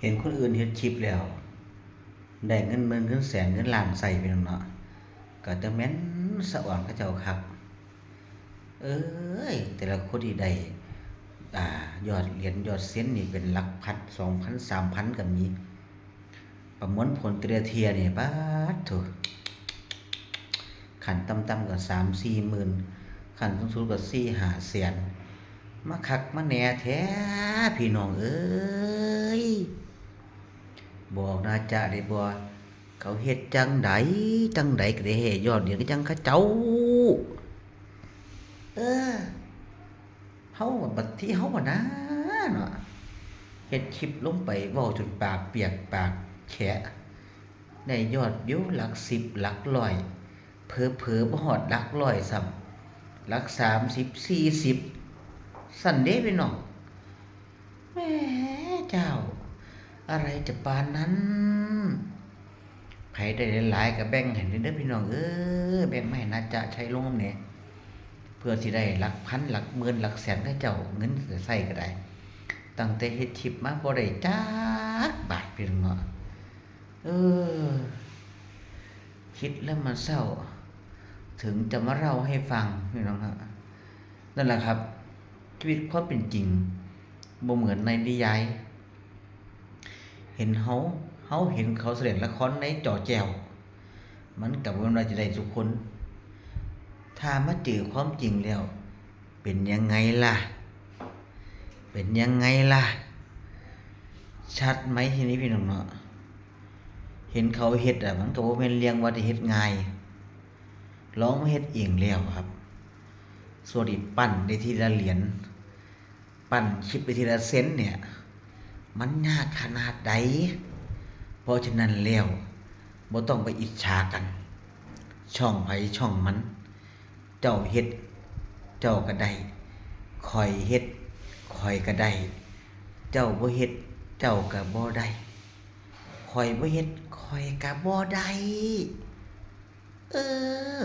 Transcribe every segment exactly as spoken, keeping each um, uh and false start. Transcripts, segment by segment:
เห็นคนอื่นเฮ็ดคลิปแล้ว ได้เงินหมื่น เงินแสน เงินล้านใช้ พี่น้องเนาะ ก็จั่งแม่นสะออนเขาเจ้าคัก เอ้ย แต่ละคนนี่ได้ อ่า ยอดเหรียญยอดเซ็นนี่เป็นหลักพัน สองพัน สามพัน ก็มี ประมวลผลแต่ละเทื่อนี่ ป๊าดโธ่ ขั้นต่ำๆก็สามสี่หมื่น ขั้นสูงสุดก็สี่ห้าแสน มาคักมาแน่แท้ พี่น้องเอ้ย บอกนาจ๊ะได้บ่ เขาเฮ็ดจั่งใด จั่งใดก็ได้ให้ยอดเหรียญคือจั่งเขาเจ้า เออ เฮาบัดทีเฮาอะนะเนาะ เฮ็ดคลิปลงไปเว้าจนปากเปียกปากแฉะ ได้ยอดวิวหลักสิบหลักร้อย เผลอๆบ่ฮอดหลักร้อยซ้ำ หลักสามสิบ สี่สิบ ซั้นเด้พี่น้อง แหมเจ้า อะไรจะปานนั้น ไผได้หลายๆก็แบ่งให้เด้อพี่น้องเอ้ย แบ่งมาให้นาจ๊ะชัยลงนำแหน่ เพื่อสิได้หลักพัน หลักหมื่น หลักแสนเขาเจ้า เงินสิใช้ก็ได้ ตั้งแต่เฮ็ดคลิปมาบ่ได้จักบาทพี่น้องเนาะ เออ คิดแล้วมันเศร้า ถึงจะมาเล่าให้ฟังพี่น้องฮะ นั่นแหละครับ ชีวิตความเป็นจริง บ่เหมือนในนิยาย เห็นเฮา เฮาเห็นเขาแสดงละครในจอแจ้ว มันก็บ่แม่นว่าจะได้ทุกคน ถ้ามาเจอความจริงแล้ว เป็นยังไงล่ะ เป็นยังไงล่ะ ชัดไหมทีนี้พี่น้องเนาะ เห็นเขาเฮ็ดอะ มันก็บ่แม่นเรื่องว่าสิเฮ็ดง่าย ลองมาเฮ็ดเองแล้วครับ ส่วนที่ปั้นได้ทีละเหรียญ ปั้นคลิปได้ทีละเซนเนี่ย มันยากขนาดใด เพราะฉะนั้นแล้ว บ่ต้องไปอิจฉากัน ช่องไผช่องมัน เจ้าเฮ็ด เจ้าก็ได้ ข้อยเฮ็ด ข้อยก็ได้ เจ้าบ่เฮ็ด เจ้าก็บ่ได้ ข้อยบ่เฮ็ด ข้อยก็บ่ได้ เออ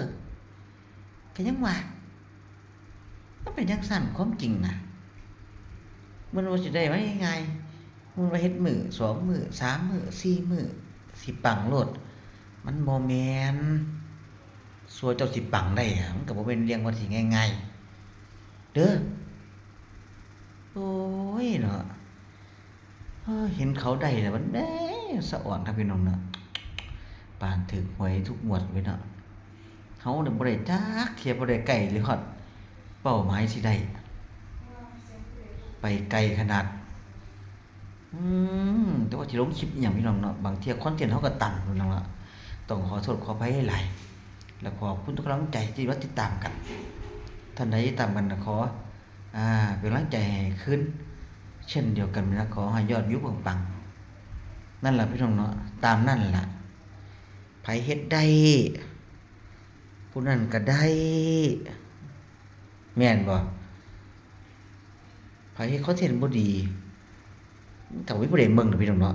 ก็ยังว่า มันเป็นจั่งซั้นความจริงนะ มันบ่สิได้มาง่ายๆ มันว่าเฮ็ดมื้อสองมื้อสามมื้อสี่มื้อ สิปังโลด มันบ่แม่น สั่วเจ้าสิปังได้อะ มันก็บ่แม่นเรื่องว่าสิง่ายๆ เด้อ โอ้ยเนาะ เออ เห็นเขาได้แล้วมันแหมสะออนครับพี่น้องเนาะ ปานถืกหวยทุกงวดเลยเนาะ เฮาเนี่ยบ่ได้จักเทื่อ บ่ได้ใกล้เลยฮอดเป้าหมายสิได้ ไปไกลขนาด อืม แต่ว่าสิลงคลิปอิหยังพี่น้องเนาะ บางเทื่อคอนเทนต์เฮาก็ตันพี่น้องเนาะ ต้องขอโทษขออภัยหลายๆ แล้วขอบคุณทุกกำลังใจที่ว่าติดตามกัน ท่านใดติดตามกันนะขอ อ่า เป็นกำลังใจให้คืนเช่นเดียวกันนะ ขอให้ยอดวิวปังๆ นั่นล่ะพี่น้องเนาะ ตามนั่นล่ะ ไผเฮ็ดได้ ผู้นั้นก็ได้ แม่นบ่ ไผเฮ็ดคอนเทนต์บ่ดี มันก็บ่มีผู้ใดเบิ่งดอกพี่น้องเนาะ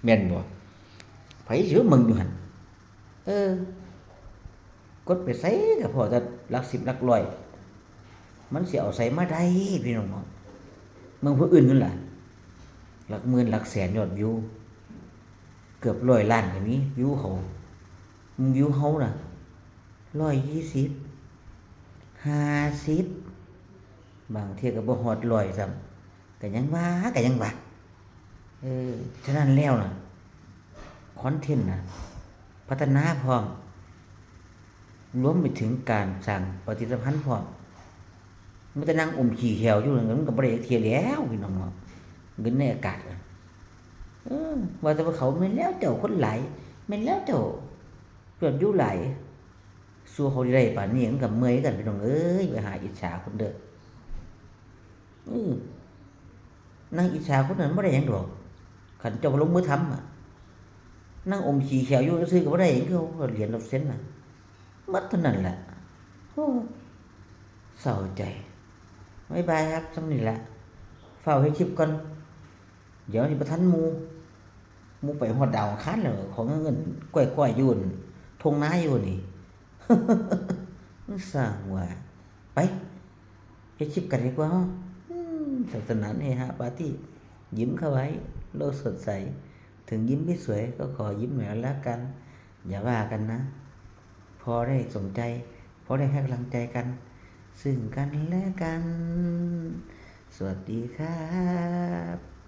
แม่นบ่ ไผสิเบิ่งอยู่หั่น เออ กดไปไสก็พ้อแต่หลักสิบหลักร้อย มันสิเอาไสมาได้พี่น้องเนาะ เบิ่งผู้อื่นนั่นล่ะ หลักหมื่นหลักแสนยอดวิว เกือบร้อยล้านก็มีวิวเขา วิวเฮาน่ะ ร้อยยี่สิบ ห้าสิบ บางเทื่อก็บ่ฮอดร้อยซ้ำ ก็ยังว่า ก็ยังว่า เออ ฉะนั้นแล้วน่ะ คอนเทนต์น่ะ พัฒนาพร้อม รวมไปถึงการสร้างปฏิสัมพันธ์พร้อม มันจะนั่งอมขี้แขวอยู่นั่น มันก็บ่ได้จักเทื่อแล้วพี่น้องเนาะ เงินในอากาศอะ เออ ว่าแต่ว่าเขาแม่นแล้วเจ้าคนหลาย แม่นแล้วเจ้า ยอดวิวหลาย สั่วเขาได้ปานนี้มันก็เมื่อยกันพี่น้องเอ้ย ไปหาอิจฉาคนเด้อ อือ นั่งอิจฉาคนนั้นบ่ได้หยังดอก คันเจ้าบ่ลงมือทำอะ นั่งอมขี้แขวอยู่ซื่อๆก็บ่ได้หยัง คือเอาเหรียญเอาเซ็นน่ะ หมดเท่านั้นแหละ โอ้ เศร้าใจ บ๊ายบายครับ ส่ำนี้แหละ ฟ้าวเฮ็ดคลิปก่อน เดี๋ยวสิบ่ทันหมู่ หมู่ไปฮอดดาวอังคารแล้ว ของเงินก้อยๆอยู่นั่น ท่งนาอยู่นี่ มันสร้างว่า ไป เฮ็ดคลิปกันดีกว่าเฮา อืม สนุกสนานเฮฮาปาร์ตี้ ยิ้มเข้าไว้ โลกสดใส ถึงยิ้มไม่สวยก็ขอยิ้มหน่อยแล้วกัน อย่าว่ากันนะ พอได้สนใจ พอได้ให้กำลังใจกัน ซึ่งกันและกัน สวัสดีครับ